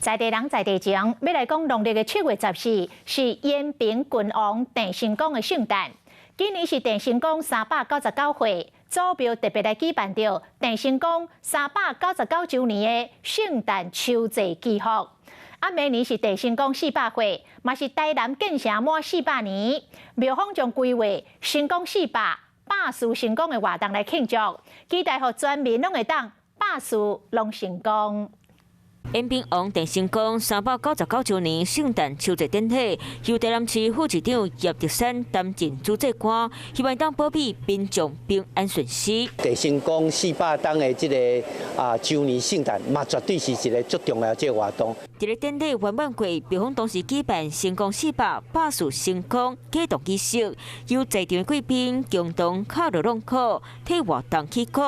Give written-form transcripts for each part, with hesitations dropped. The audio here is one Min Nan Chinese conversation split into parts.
在地人在地情，欲來講農曆的7月14是延平郡王鄭成功的聖誕。今年是鄭成功399歲，祖廟特別來舉辦著鄭成功399週年的聖誕秋祭祈福。啊，明年是鄭成功400歲，嘛是台南建城滿400年，廟方將規劃成功四百，百事成功的活動來慶祝，期待予全民攏會當百事攏成功。延平王鄭成功399週年聖誕秋祭典禮，由台南市副市長葉德山擔任主祭官，希望當保庇民眾平安順遂。鄭成功400冬的這個周年聖誕，嘛絕對是一個足重要這個活動。這個典禮圓滿過，廟方同時舉辦成功四百百事成功啟動儀式，由在場的貴賓共同敲鑼弄鼓，替活動起鼓。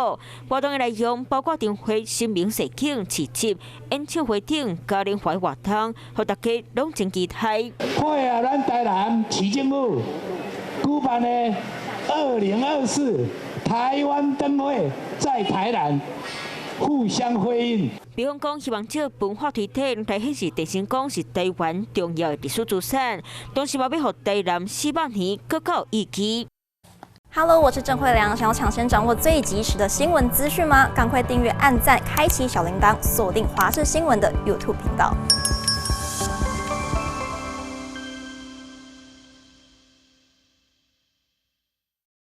活動的內容包括燈會、神明示警、市集、演唱會等嘉年華活動，予大家攏真期待。配合咱台南市政府舉辦的2024台灣燈會，在台南互相輝映。比方講，希望藉文化推展來顯示鄭成功是台灣重要的歷史資產，同時嘛欲予台南400年閣較有意義。 Hello，我是鄭慧良。想要搶先掌握最及時的新聞資訊嗎？趕快訂閱、按讚、開啟小鈴鐺，鎖定華視新聞的 YouTube 頻道。